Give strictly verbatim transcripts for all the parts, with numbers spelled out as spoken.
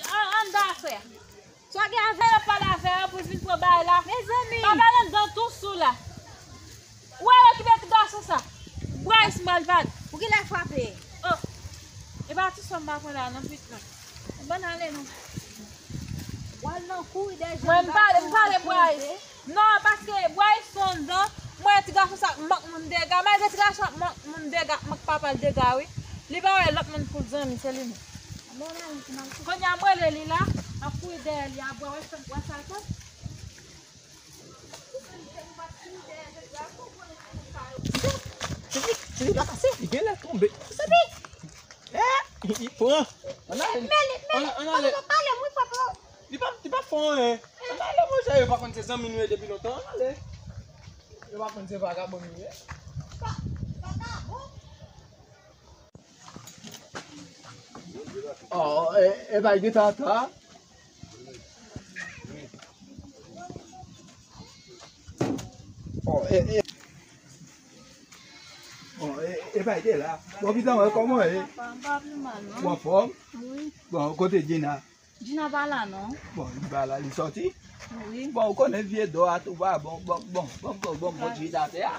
An, anndan afè a. Sa gen afè yo pale afè yo pou l vin pran bagay la. Mezanmi. Pa pale anndan tou sou la. Ou al okipe ti gason sa. Bway si m al vag. Ou genlè frape. Oh. E pa ti sòm pa pran la non pitit mwen. Bann ale non. W al nan kouri dèyè jèn gason. Mwen m pale, m pale Bway. Non, paske Bway se yon dan, mwen ti gason sa ap mank moun dega, malgre ti gason ap mank moun dega, ap mank papa l dega wi. Li pa wè lòt moun pou l zanmi, se li menm. Kounye a m rele li la, m ap kouri dèyè li a, Bway, wè sa, wè sa l fè. Tifi, tifi pa kase, li genlè tonbe. Tifi! Eh, li pran. Ann ale. Men li, men li, ann ale. Pale, wi, papa. Li pa, li pa fè anyen. Ann ale, monchè, yo pa konn se zanmi nou ye depi lontan, ann ale. Yo pa konn se vagabon nou ye. Oh, e, e bay gentan ata. Oh, e, e. Oh, e, e bay de la. Bon, pitit mwen, kòman e? Papa, m pa pi mal, non. Ou anfòm? Wi. Bon, kote Gina? Gina pa la, non. Bon, li pa la, li sòti? Wi. Bon, ou konnen vye do a tou pa bon, bon, bon, bon, bon, bon, bon, bon, atè a.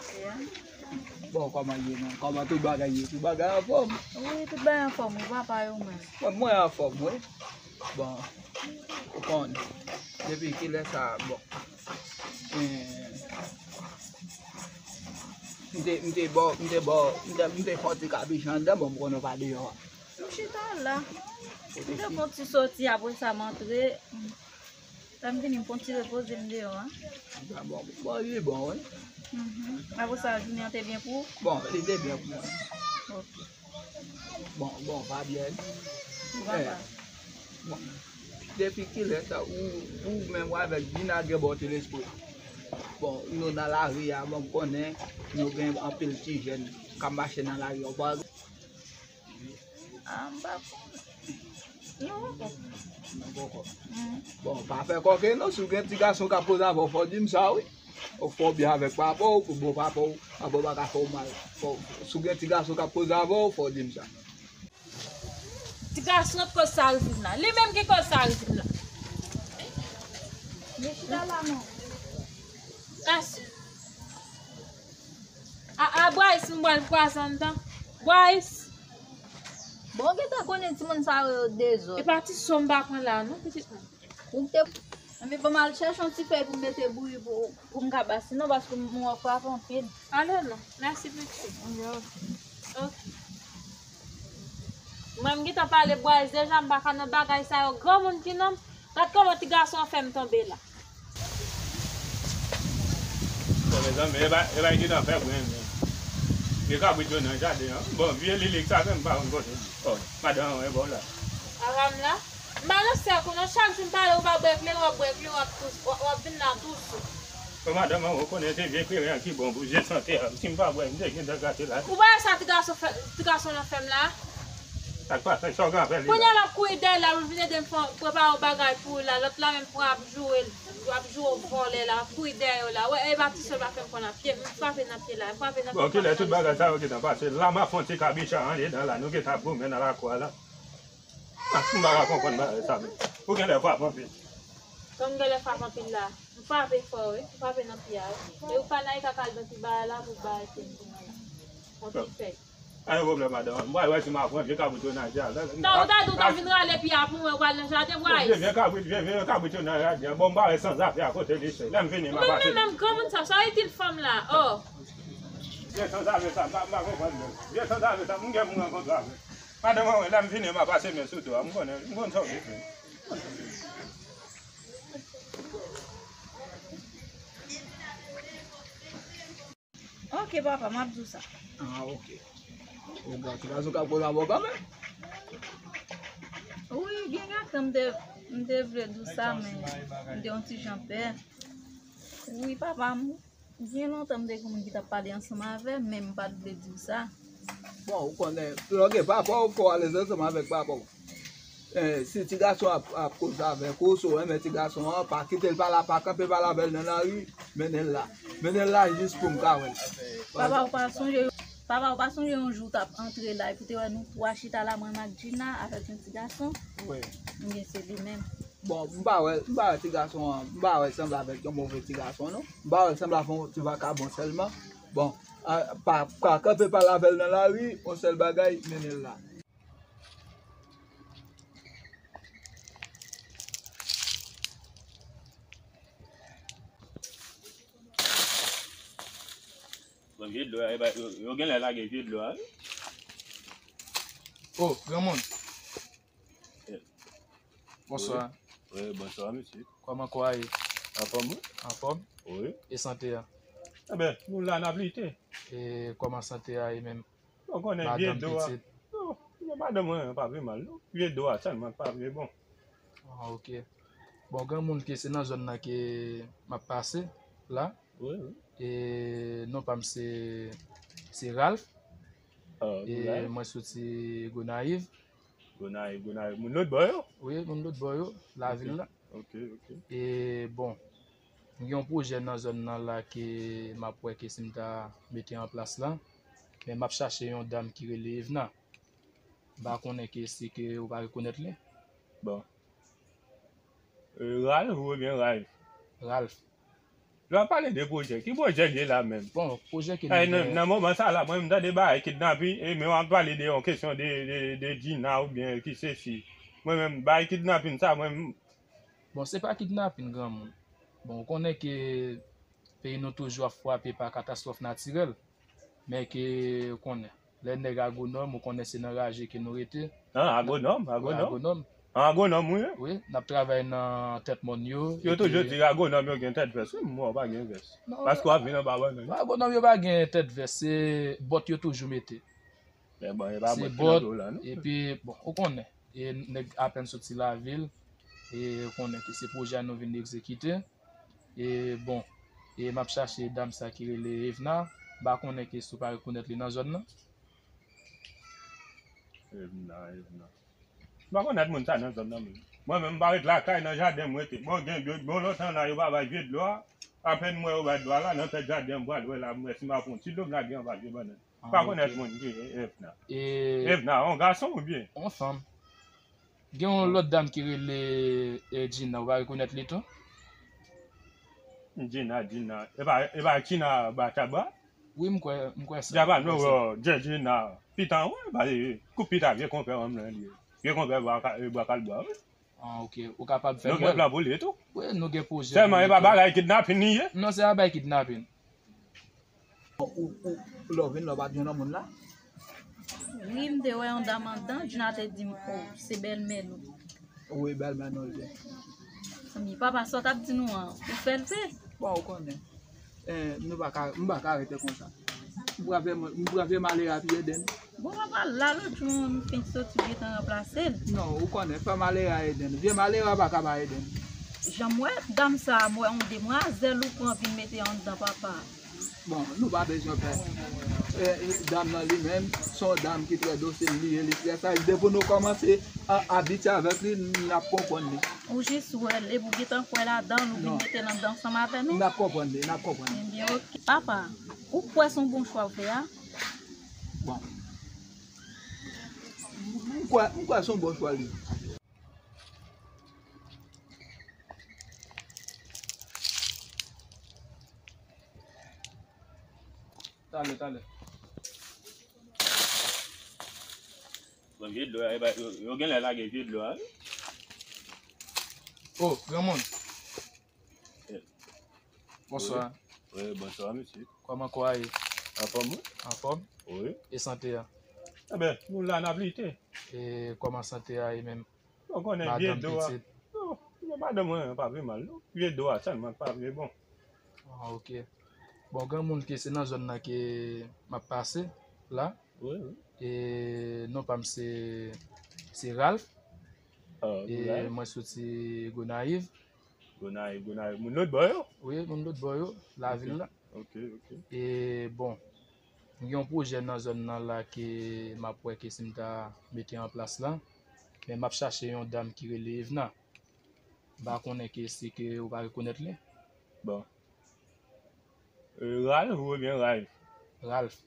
Bon, kòman ye, non? Kòman tout bagay ye? Tout bagay anfòm? Wi, tout bagay anfòm, wi, papa, e ou menm? Bon, mwen anfòm, wi. Bon, ou konn, depi kilè sa, bon, eh, m te, m te bò, m te bò, m te, m te fè yon ti kabich anndan, bon, m konnen w pa deyò a. M chita la. M te fè yon ti sòti, apre sa, m antre. Lè m vini, m fè yon ti repoze m deyò a. Bon, bon, bon, li bon, wi. Mhm. Apre sa, jounen an te byen pou ou? Bon, li te byen pou mwen. Ok. Bon, bon, pa byen. Ou pa mal. Bon, depi kilè sa, ou, ou menm ou avèk Gina gen bon ti lespri? Bon, nou nan lari a, bon, m konnen nou gen anpil ti jèn k ap mache nan lari a, ou pa... Ah, m pa konnen. Non, m pa konnen. Bon, pa fè kòkè non, si w gen ti gason k ap koze avè w, fò w di m sa, wi. Ou fè w byen avèk papa w, pou bon papa w, papa w pa ka fè w mal. Fò, si w gen ti gason k ap koze avè w, fò w di m sa. Ti gason ap koz sa rive m la. Li menm ki koz sa rive m la. Li chita la non. Kas. A, a, Bwayis, m pral kwaze anndan. Bwayis. Bon, gentan konnen timoun sa yo dezòd. E pa ti sòm pa pran la, non, pitit mwen. Ou te... Anben, ban m al chèche yon ti fèy pou m mete bouyi pou, pou m ka ba, sinon, paske m wè w frape anpil. Ale non. Mèsi, pitit. Ok. Mwen, m gentan pale Bwayis deja, m pa ka nan bagay sa yo. Granmoun ki nonm, gad kòman ti gason an fè m tonbe la. Bon, mezanmi, e bay, e bay gentan fè bren, men. Vye kabrit yo nan jaden an. Bon, vye lilik sa menm, m pa konn kote li. Oh, madanm an, e bò la. Aram la? M pa nan sèk ou non, chak jou m pale ou pa bwè kleren, w ap bwè kleren, w ap tou, w ap, w ap vin la tou sou. Bon, madanm an, ou konnen se vye kleren an ki bon pou je sante a. Si m pa bwè, m te gentan gate la. Ou pa wè sa ti gason fè, ti gason nan fè m la? Sa k pase, sa w gen avè li la? Kounye a l ap kouri dèyè la, pou l vin ede m fè, prepare yon bagay pou ou la. Lòt la menm pran ap joure l, ap joure w vòlè la, ap kouri dèyè w la. Wè, e pa ti sòl pa fè m pran nan pye, m frape nan pye la, m frape nan pye. Bon, kilè tout bagay sa yo gentan pase? La m ap fè yon ti kabicha andedan la, nou gentan ap goumen nan lakou a la. Ah, m pa ka konprann bagay sa menm. Ou genlè frape anpil. Kòm m genlè frape anpil la, m frape fò wi, m frape nan pye a wi. E ou pa nan eta k al nan ti bagay la pou bagay fini kounye a la. Yon ti fèy. Pa gen pwoblèm, madanm. M pral wè si m ap pran vye kabrit yo nan jaden an. Tan ou ta di w ta vin rale pye a pou mwen, ou pral nan jaden, Bwayis. Vye, vye kabrit, vye, vye kabrit yo nan jaden an. Bon, m pa wè sanzave a kote li se. Lè m vini, m a pase. Ou menm, menm granmoun sa, sa itil fanm la, oh. Vye sanzave sa, m pa, m pa konprann menm. Vye sanzave sa, m gen pou m rankontre avè l. Madanm mwen, lè m vini, m a pase men sou do a. M konnen, m konn sa w vle fè. Ok, papa, m ap di w sa. Ah, ok. Ou bon, ti gason k ap koz avè w kanmenm. Wi, gen yon tan m te, m te vle di w sa, men m te yon ti jan pè. Wi, papa, m Byen lontan m te gen moun ki t ap pale ansanm avè m, men m pa t vle di w sa. Bon, ou konnen, lè w gen papa w, fò w alèz ansanm avèk papa w. Eh, si ti gason ap, ap koze avèk ou, si w renmen ti gason an, pa kite l pale, pa kanpe pale avè l nan lari, mennen l la. Mennen l la jis pou m ka wè l. Papa, ou pa sonje Papa, ou pa sonje yon jou w t ap antre la, epi w te wè nou twa chita la, mwen ak Gina, avèk yon ti gason? Wi. Ebyen, se li menm. Bon, m pa wè, m pa wè ti gason an, m pa wè l sanble avèk yon move ti gason, non. M pa wè l sanble avèk yon ti vakabon sèlman. Bon, a, pa, pa kanpe pale avè l nan lari, yon sèl bagay, mennen l la. Bon, vye dlo a, e ba, yo, yo genlè lage vye dlo a, wi. Oh, granmoun. Eh. Bonswa. Wi. Wi, bonswa, mesye. Kòman kò a ye? Anfòm, wi. Anfòm? Wi. E sante a? Enben, nou la, n ap lite. E kòman sante a ye menm? Ou konnen vye do a. Madanm, pitit. Non, non, madanm mwen pa pi mal, non. Vye do a sèlman pa vye bon. Ah, ok. Bon, gen moun ke se nan zòn nan ke m ap pase la. Wi, wi. E non pa m se, se Ralph. Ah, e Ralph. Mwen soti Gonayiv. Gonayiv, Gonayiv. Moun lòt bò yo? Wi, moun lòt bò yo, lavil la. Ok, ok. E bon, m gen yon pwojè nan zòn nan la ke m ap wè ke si m ta mete an plas la. Men m ap chache yon dam ki rele Evna. M pa konnen ke si ke ou pa rekonèt li. Bon. E, Ralph oubyen Ralph? Ralph. Lè w ap pale de pwojè, ki pwojè l ye la menm? Bon, pwojè ke nou gen nan, nan moman sa la, mwen, m tande bagay kidnapin, e men w ap pale de yon kesyon de, de, de Gina oubyen ki sesi. Mwen menm, bagay kidnapin sa, mwen, m- Bon, se pa kidnapin, granmoun. Bon, ou konnen ke peyi nou toujou ap frape pa katastwòf natirèl. Men ke, ou konnen, lè nèg agwonòm, ou konnen se nan raje ke nou rete. Ah, agwonòm, agwonòm. Agwonòm, wi. Wi, n ap travay nan tèt mòn yo. Yo toujou di agwonòm yo gen tèt vès. Wi, m wè w pa gen vès. Non, paske w ap vin anba bannann. Agwonòm yo pa gen tèt vès, se bòt yo toujou mete. Se bòt, epi, bon, ou konnen. E nèg apèn soti lavil, e ou konnen ke se pwojè a nou vin egzekite. E bon, e m ap chache dam sa ki rele Evna. M pa konnen ke si w pa rekonèt li nan zòn nan. Evna, Evna. M pa konn èt moun sa nan zòn nan menm. Mwen menm, m pa ret lakay, nan jaden m rete. Bon, gen, gen, bon lontan la, yo pa bay vye dlo a. Apèn m wè yo bay dlo a la, nan tèt jaden an, m pral wè la, m wè si m ap pran yon ti dlo m lage anba vye bannann. M pa konn èt moun ki rele Evna. Evna, yon gason oubyen? Yon fanm. Gen yon lòt dam ki rele, e, Gina, ou pa rekonèt li tou? Gina, Gina. E pa, e pa Gina Bataba? Wi, m kwè, m kwè sa. Djaba, non, Djè, Djè, Gina. Pita, wi, ba, e, koup pita, vye konpè an m nan li ye. Vye konpè bwa ka-, e, bwa kalbwa, wi. Ah, ok. Ou kapab fè m wè l. Nou gen plan pou li tou. Wi, nou gen pwojè pou li tou. Sèlman, e pa bagay kidnapin li ye? Non, se pa bagay kidnapin. Ou, ou, lè w vin la, w pa t jwenn yon moun la? Wi, m te wè yon dam anndan, Gina te di m, oh, se bèlmè nou. Wi, bèlmè nou l ye. Zanmi, papa, sa w t ap di nou an, ou fè l vre? Bon, ou konnen. Eh, nou pa ka, m pa ka rete konsa. M pran vye, m pran vye malere a pi Eden. Bon, papa, la lòt jou an, m fenk soti, m gentan ranplase l. Non, ou konnen, fè malere a Eden. Vye malere a pa ka ba Eden. Jan m wè dam sa a, m wè yon demwazèl ou pran vin mete anndan, papa. Bon, nou pa bezwen pè. E, e, dam nan li menm, se yon dam ki trè dosil, li ye, li trè saj. Depi nou kòmanse a, abitye avèk li, n ap konprann li. Ou jis wè l, epi w gentan kwè ladan l, ou vin mete l anndan ansanm avè nou? N ap konprann li, n ap konprann li. Ebyen, ok. Papa, ou kwè se yon bon chwa w fè a? Bon. M kwè, m kwè se yon bon chwa li ye. Talè, talè. Bon, vye dlo a, e ba, yo, yo genlè lage vye dlo a, wi. Oh, granmoun. Eh. Bonswa. Wi, wi, bonswa, mesye. Kòman kò a ye? Anfòm, wi. Anfòm? Wi. E sante a? Enben, nou la, n ap lite. E kòman sante a ye menm? Ou konnen vye do a. Madanm, pitit. Non, non, madanm mwen pa vye mal, non. Vye do a sèlman pa vye bon. Ah, ok. Bon, gen moun ke se nan zòn nan ke m ap pase la. Wi, wi. E non pa m se, se Ralph. Ah, e Ralph. Mwen soti Gonayiv. Gonayiv, Gonayiv. Moun lòt bò yo? Wi, moun lòt bò yo, lavil la. Ok, ok. E bon, m gen yon pwojè nan zòn nan la ke m ap wè ke si m ta mete an plas la. Men m ap chache yon dam ki rele Evna. M pa konnen ke si ke ou pa rekonèt li. Bon. E, Ralph oubyen Ralph? Ralph.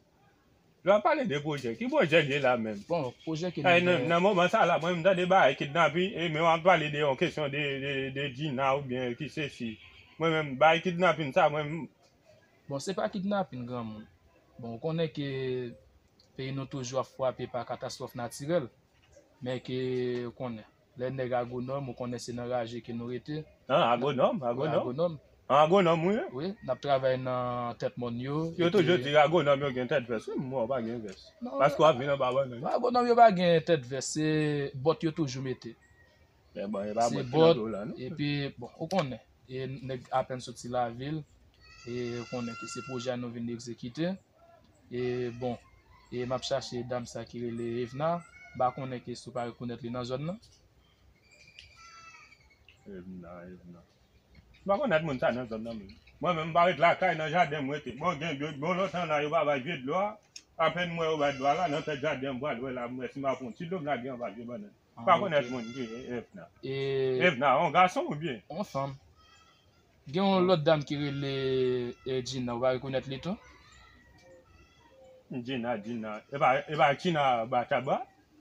Lè w ap pale de pwojè, ki pwojè l ye la menm? Bon, pwojè ke nou gen. Nan, nan moman sa la, mwen m tande bagay kidnapin, e men w ap pale de yon kesyon de, de, de Gina oubyen ki sesi. Mwen menm, bagay kidnapin sa, mwen m. Bon, se pa kidnapin, granmoun. Bon, ou konnen ke peyi nou toujou ap frape pa katastwòf natirèl. Men ke, ou konnen, lè nèg agwonòm, ou konnen se nan raje ke nou rete. Ah, agwonòm, wi, agwonòm. Agwonòm. An agwonòm, wi. Wi, n ap travay nan tèt mòn yo. Yo toujou di agwonòm yo gen tèt vès, wi, m wè w pa gen vès. Non, paske w ap vin anba bannann. Agwonòm yo pa gen tèt vès, se bòt yo toujou mete. Men bon, e pa bòt ki nan do la, non. Epi, bon, ou konnen, e nèg apèn soti lavil, e ou konnen ke se pwojè a nou vin egzekite. E bon, e m ap chache dam sa ki rele Evna. M pa konnen ke si w pa rekonèt li nan zòn nan. Evna, Evna. M pa konèt moun sa nan zòn nan menm. Mwen menm, m pa ret lakay, nan jaden m rete. Bon, gen, gen, bon lontan la, yo pa bay vye dlo a. Apèn m wè yo bay dlo a la, nan tèt jaden m, m pral wè la, m wè si m ap pran yon ti dlo m lage anba vye bannann. M pa konèt moun ki Evna. E Evna, yon gason oubyen? Yon fanm. Gen yon lòt dam ki rele, eh, Gina, ou pa rekonèt li tou? Gina, Gina. E pa, e pa Gina Bataba?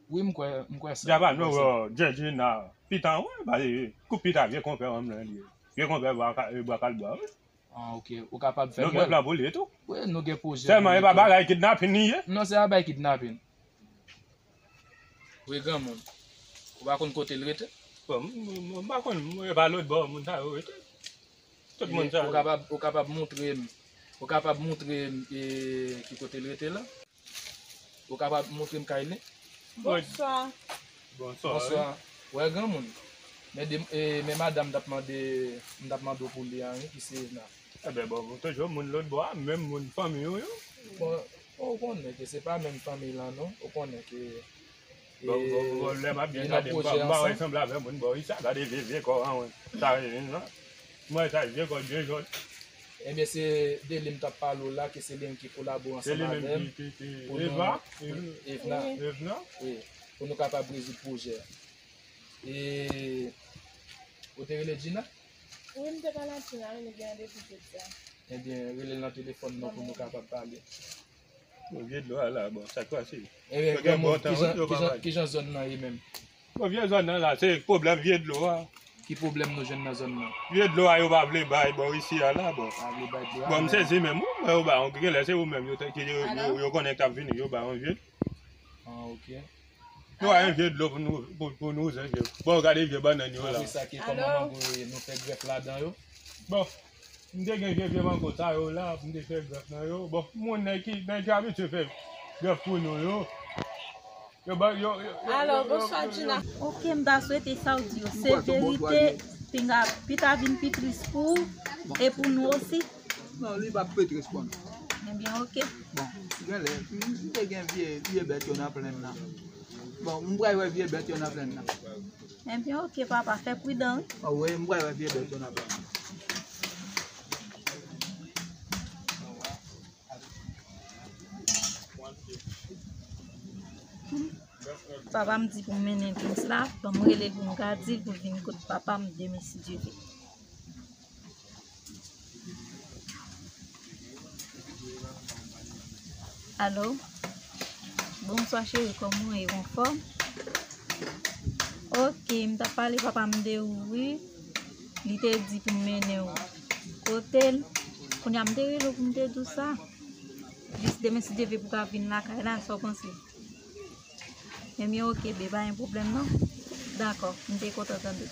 Wi, m kwè, m kwè sa. Jaba, non, Gina. Pita, wi, ba, eh, koup pita, vye konpè an m nan li ye. Vye konpè bwa ka-, eh, bwa kalbwa, wi. Ah, ok. Ou kapab fè m wè l. Nou gen plan pou li tou. Wi, nou gen pwojè pou li tou. Sèlman, e pa bagay kidnapin li ye? Non, se pa bagay kidnapin. Wi, granmoun. Ou pa konn kote l rete? Bon, m, m, m pa konn, m, e pa lòt bò moun sa yo rete. Tout moun sa yo. Ou kapab, ou kapab montre m, ou kapab montre m, e, ki kote l rete la? Ou kapab montre m kay li? Bonswa. Bonswa. Bonswa. Wè, granmoun. Men de, e, men madanm m t ap mande, m t ap mande w pou li a, wi, ki se Evna. Enben, bon, bon, toujou moun lòt bò a, menm moun fanmi w yo. Bon, ou konnen ke se pa menm fanmi lan, non. Ou konnen ke, bon, bon, bon, lè m ap byen gade, m pa, m pa wè sanble avè moun bò isi a, gade vye, vye kò an, wi. Sa, e, non. M wè sa, vye kò, vye jòn. Ebyen, se de li m t ap pale w la, ke se li menm ki kolabore ansanm avè m pou nou, Evna. Evna. Wi, pou nou kapab rezoud pwojè a. E, ou te rele Gina? Wi, m te pale ak Gina, wi, nou gen randevou jodi a. Ebyen, rele l nan telefòn nan pou nou kapab pale. Bon, vye dlo a la, bon, sa k pase? Ebyen, granmoun, kijan, kijan, kijan zòn nan ye menm? Bon, vye zòn nan la, se pwoblèm vye dlo a. Ki pwoblèm nou jwenn nan zòn nan? Vye dlo a yo pa vle bay bò isi a la, bon. Pa vle bay dlo a. Bon, m sezi menm, wi, mwen yo ba yon, genlè se ou menm yo te, ki yo, yo, yo konnen k ap vini, yo ba yon vye. Ah, ok. Nou a yon vye dlo pou nou, pou, pou nou zanje. Bon, gade vye bannann yo la. Apre sa, ki kòman mango yo ye, nou fè grèf ladan yo? Bon, m te gen vye, vye mango sa yo la, m te fè grèf nan yo. Bon, moun nèg ki, nèg ki abitye fè grèf pou nou yo. Yo ba, yo, yo, yo, yo, yo, yo. Alò, bonswa, Gina. Ok, m ta swete sa w di yo se verite, pinga, pi ta vin pi tris pou w e pou nou osi. Non, li p ap pi tris pou nou. Ebyen, ok. Bon, genlè, m, m te gen vye, vye bèt yo nan plenn nan. Bon, m pral wè vye bèt yo nan plenn nan. Ebyen, ok, papa, fè pridan, wi. Ah wi, m pral wè vye bèt yo nan plenn nan. Papa m di pou m mennen Vince la, ban m rele l pou m ka di l pou l vin kot papa m demen si Dye vle. Alo? Bonswa cheri, kòman w ye, ou anfòm? Ok, m t ap pale papa m de ou wi. Li te di pou m mennen w kote l. Kounye a m te rele w pou m te di w sa. Jis demen si Dye vle pou w ka vin lakay la, sa w panse? Ebyen, ok, bebe, pa gen pwoblèm non. Dakò, m te kontan tande.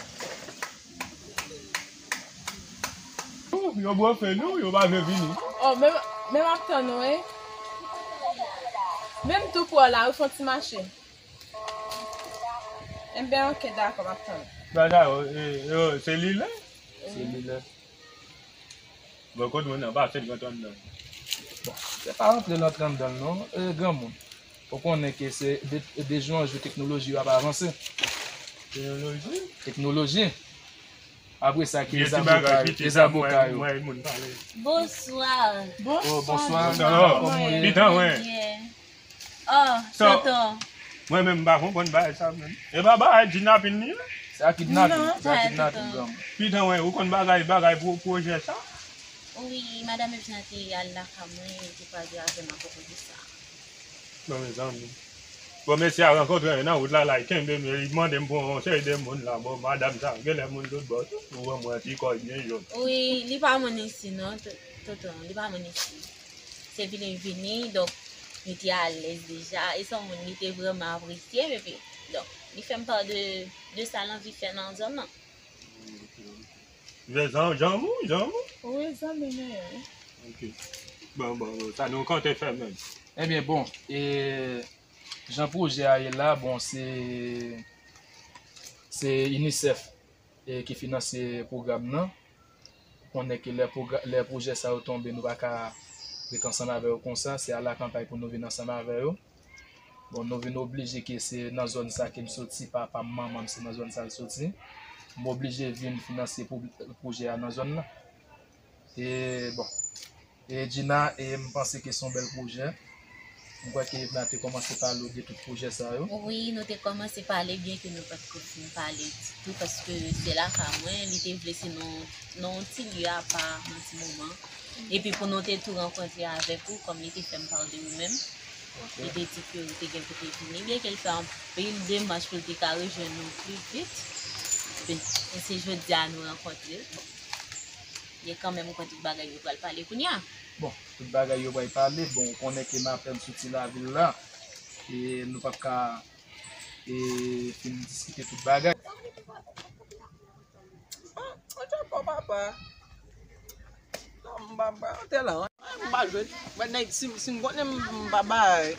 Yo blofe nou, yo pa vle vini. Oh, men, men m ap tann ou, wi. Men m tou pwè la, ou fè yon ti mache. Enben, ok, dakò, m ap tann ou. Bagay, yo, yo, se li la? Se li la. Bon, kot moun nan pase l rantre anndan? Bon, se pa rantre l antre anndan l non, e, granmoun. Ou konnen ke se de, de jou an jou teknoloji yo ap avanse. Teknoloji? Teknoloji. Apre sa, ke zaboka yo, ke zaboka yo. Bonswa. Oh, bonswa. Bonswa. Kòman w ye? Pitan, wi. Oh, tonton. Mwen menm, m pa konprann bagay sa menm. E pa bagay kidnapin li ye? Sa kidnapin, sa kidnapin, granmoun. Pitan, wi, ou konn bagay, bagay pou pwojè sa? Wi, madanm Evna te al lakay mwen, li te pale avè m apwopo de sa. Bon, mezanmi. Bon, mesye a rankontre mwen nan wout la, la, li kenbe m, li mande m pou yon seri de moun la. Bon, madanm sa, genlè moun lòt bò tou, ou wè mwen ti kò byen jòn. Wi, li pa moun isi, non, to-, tonton, li pa moun isi. Se vini, vini, donk, li te alèz deja. E se yon moun li te vrèman apresye, epi, donk, li fè m pa de, de sa l anvi fè nan zòn nan. Jan, jan mou, jan mou. Wi, zanmi nou ye, wi. Ok. Bon, bon, bon, sa nou konte fè menm. Ebyen, bon, e, jan pwojè a ye la, bon, se, se UNICEF, e, ki finanse pwogram nan. Ou konnen ke lè pwogra-, lè pwojè sa yo tonbe, nou pa ka ret ansanm avè yo konsa. Se alakanpay pou nou vin ansanm avè yo. Bon, nou vin oblije ke se nan zòn sa ke m soti, papa m, manman m, se nan zòn sa l soti. M oblije vin finanse pwo-, pwojè a nan zòn nan. E, bon, e Gina, e m panse ke se yon bèl pwojè. M kwè ke Evna te kòmanse pale w de tout pwojè sa yo. Wi, nou te kòmanse pale, byen ke nou pa t ko fin pale ditou, paske se lakay mwen, li te vle se nan, nan yon ti lye apa, nan ti moman. Epi pou nou te tou rankontre avèk ou, kòm li te fè m pale de ou menm, li te di ke ou te gen pou te vini, byen ke l fè anpil demach pou l te ka rejwenn nou pi vit. Men, men se jodi a nou rankontre. Bon, men kanmenm, ou kwè tout bagay yo pral pale kounye a? Bon, tout bagay yo pral pale. Bon, ou konnen ke m apèn soti lavil la. E nou p ap ka, e, fin diskite tout bagay. Ah, ah, djòpò papa. Non, m pa, m pa antre la. M pa jwenn. Mwen, nèg, si, si m konnen, m pa bay.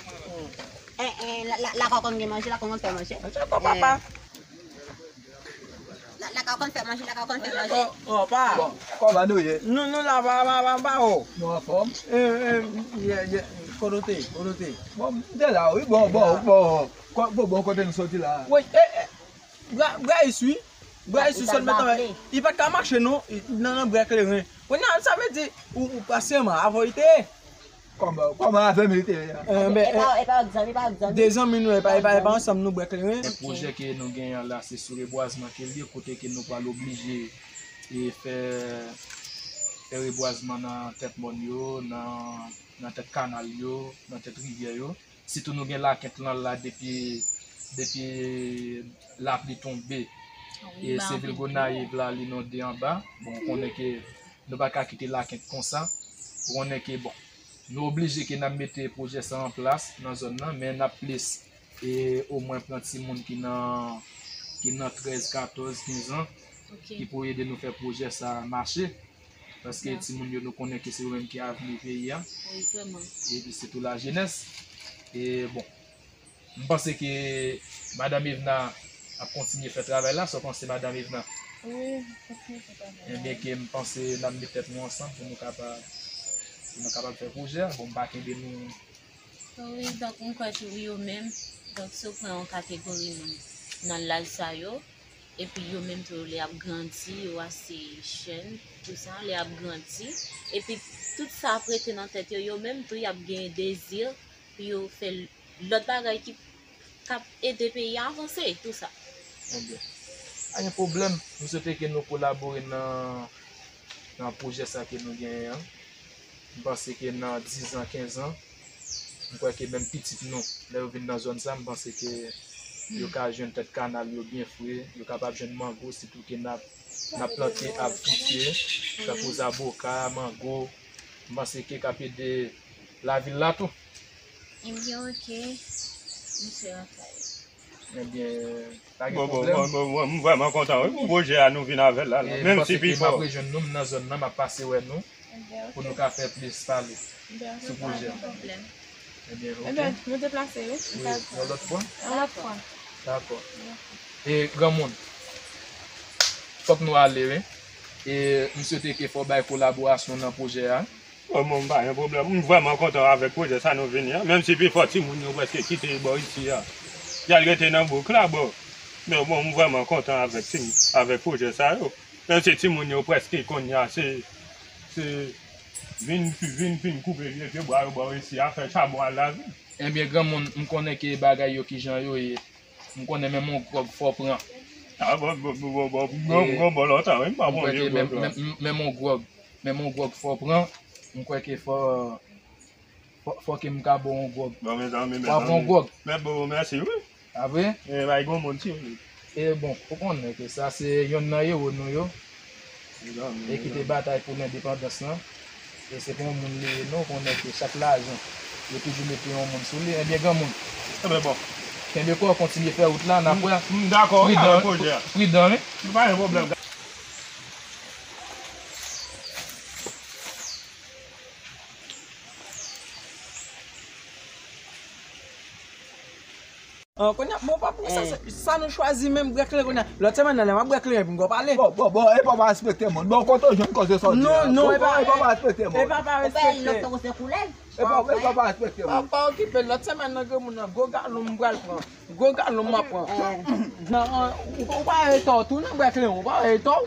Eh, eh, la, la, lakay konn gen manje, lakay konn fè manje. Djòpò papa. La, lakay konn fè manje, lakay konn fè manje. Oh, oh, pa. Bon, kòman nou ye? Nou, nou la, pa, pa, pa, pa, oh. Nou anfòm? Eh, eh, ye, ye, kote w te, kote w te? Bon, m te la, wi, bon, bon, bon. Kò, bon, bon, kote nou soti la? Wi, eh, eh. Bra, Brayis, wi. Brayis, wi, sèlman tanmen. Li pa t ka mache, non. Nan, nan brè kleren. Kounye a, sa vle di, ou, ou pasyèman, avè w li te ye. Kòman, kòman avè m li te ye a? Eh, ben, e pa, e pa egzanp, e pa egzanp. De zanmi nou, e pa, e pa, e pa ansanm nou brè kleren. Men pwojè ke nou genyen an la, se sou rebwazman ke l ye, kote ke nou pral oblije e fè, fè rebwazman nan tèt mòn yo, nan, nan tèt kanal yo, nan tèt rivyè yo. Sitou nou gen lakent lan la depi, depi lapli tonbe. E se vil Gonayiv la, l inonde anba. Bon, ou konnen ke nou pa ka kite lakent konsa. Ou konnen ke, bon, nou oblije ke n ap mete pwojè sa an plas nan zòn nan, men n ap plis, e omwen pran timoun ki nan, ki nan trèz, katòz, kenz an, ki pou ede nou fè pwojè sa mache. Paske timoun yo, nou konnen ke se yo menm ki avni peyi a. Wi, vrèman. Epi sitou lajenès. E bon, m panse ke Madanm Evna ap kontinye fè travay la. Sa w panse, Madanm Evna? Wi, m kontinye fè travay la. Ebyen, ke m panse n ap met tèt nou ansanm pou nou kapab, pou nou kapab fè pwojè a. Bon, m pa kenbe nou. Wi, donk, m kwè tou, wi, yo menm, donk, si w pran yon kategori moun nan laj sa yo, epi yo menm tou, lè y ap grandi, yo ase jèn, tou sa, lè y ap grandi, epi tout sa ap rete nan tèt yo, yo menm tou, y ap gen dezi pou yo fè lòt bagay ki, k ap ede peyi a avanse, tou sa. Ebyen, pa gen pwoblèm. M swete ke nou kolabore nan, nan pwojè sa ke nou genyen an. M panse ke nan diz an, kenz an, m kwè ke menm pitit nou, lè yo vin nan zòn sa, m panse ke yo ka jwenn tèt kanal yo byen fre, yo kapab jwenn mango, sitou ke n ap, n ap plante ap fritye, tankou zaboka, mango. M panse ke k ap ede lavil la tou. Ebyen, oke, misye rantre. Ebyen, pa gen pwoblèm. Bon, bon, bon, bon, bon, m vrèman kontan, wi, pou pwojè a nou vin avè l la, la. Menm si pi fò. M ap rejwenn nou, m nan zòn nan, m ap pase wè nou, pou nou ka fè plis pale sou pwojè a. Ebyen, oke. Ebyen, nou deplase, wi. Wi, yon lòt fwa? Yon lòt fwa. Dakò. E, granmoun, fòk nou ale, wi. E, m swete ke fò w bay kolaborasyon nan pwojè a. Bon, bon, m pa gen pwoblèm. M vrèman kontan avèk pwojè sa nou vini an. Menm si pifò timoun yo prèske kite bò isi a, y al rete nan bouk la, bon. Men bon, m vrèman kontan avèk ti, avèk pwojè sa yo. Menm si timoun yo prèske kounye a, se, se vin, vin, vin koupe vye pye bwa yo bò isi a, fè chabon al lavi. Ebyen, granmoun, m konnen ke bagay yo kijan yo ye. M konnen menm yon gwòg fò pran. A, bon, bon, bon, bon, bon, bon, bon, bon, lontan, wi, m pa pran vye gwòg la. Menm, menm, menm yon gwòg, menm yon gwòg fò pran, m kwè ke fò, Fò, fò ke m ka ba w yon gwòg. Bon, mezanmi, mezanmi. W ap pran yon gwòg? Mèt Bobo, mèsi, wi. A vre? E, bay granmoun, si w vle. E bon, ou konnen ke sa se yonn nan ewo nou yo. Mezanmi, e ki te mezanmi. Batay pou lendepandans lan. E se pa yon moun li ye, non, ou konnen ke chak lajan, yo toujou mete yon moun sou li. Ebyen, granmoun. Ebyen, bon. Kenbe kò w, kontinye fè wout la, n ap wè. M, m dakò, w ka wè pwojè a. Pridan, wi. Pa gen pwoblèm. An, kounye a, bon, pa pou sa, sa, sa nou chwazi menm, bwè kleren kounye a. Lòt semèn nan, lè m ap bwè kleren, epi m gon pale. Bon, bon, bon, e pa pa respekte moun. Bon, kote w jwenn koze sa w di a? Non, non, e pa, e pa pa respekte moun. E pa pa respekte. Ou pa, e pa pa respekte moun. Pa, pa okipe, lòt semèn nan, granmoun nan, gwo galon m pral pran. Gwo galon m ap pran. Nan, ou, ou pa wè etò tou, nan bwè kleren, ou pa wè etò.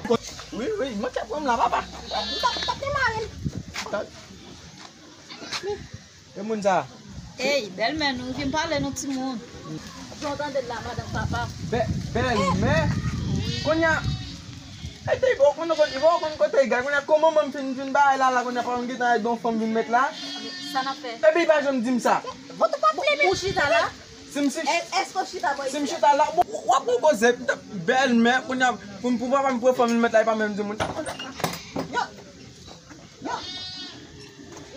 Wi, wi, mwen te pran m la, papa. M t ap, t ap demare l. E moun sa? Ey, bèlmè, nou vin pale, nou timoun. Jan w tande l la, madanm papa. Bè-, bèlmè? Kounye a, e te, ou konn, ou konn, ou konn kote l gay, kounye a, kòman manman m fin, fin bay la, la, kounye a, pa m gentan ay don fanm vin met la? Sa n ap fè? Epi, li pa janm di m sa. Ou chita la? Si m si-, èske w chita bò isi a? Si m chita la, bon, w ap pran koze, bèlmè, kounye a, pou, pou papa m pran fanm vin met la, li pa menm di moun. Yo, Yo,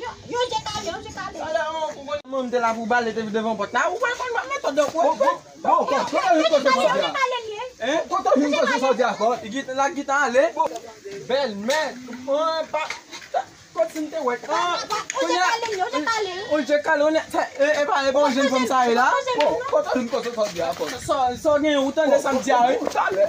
yo, yo, je kale, yo, je kale. Ala, ou konn mwen te la pou bale te devan pòt la. Ou wè konn mwen metòd yo. Bon, bon, bon, bon, kote w jwenn koze sa w di a? Hein? Kote w jwenn koze sa w di a, kò? Gita, la gita ale. Bon, bèlmè, mwen pa, kot si m te wè. Ah, kounye a, ou je kale, ou je kale, ou ne, e, e pa, e pa yon jèn fanm sa ye la. Bon, kote w jwenn koze sa w di a, kò? Sa, sa w gen, ou tande sa m di a, wi? Talè.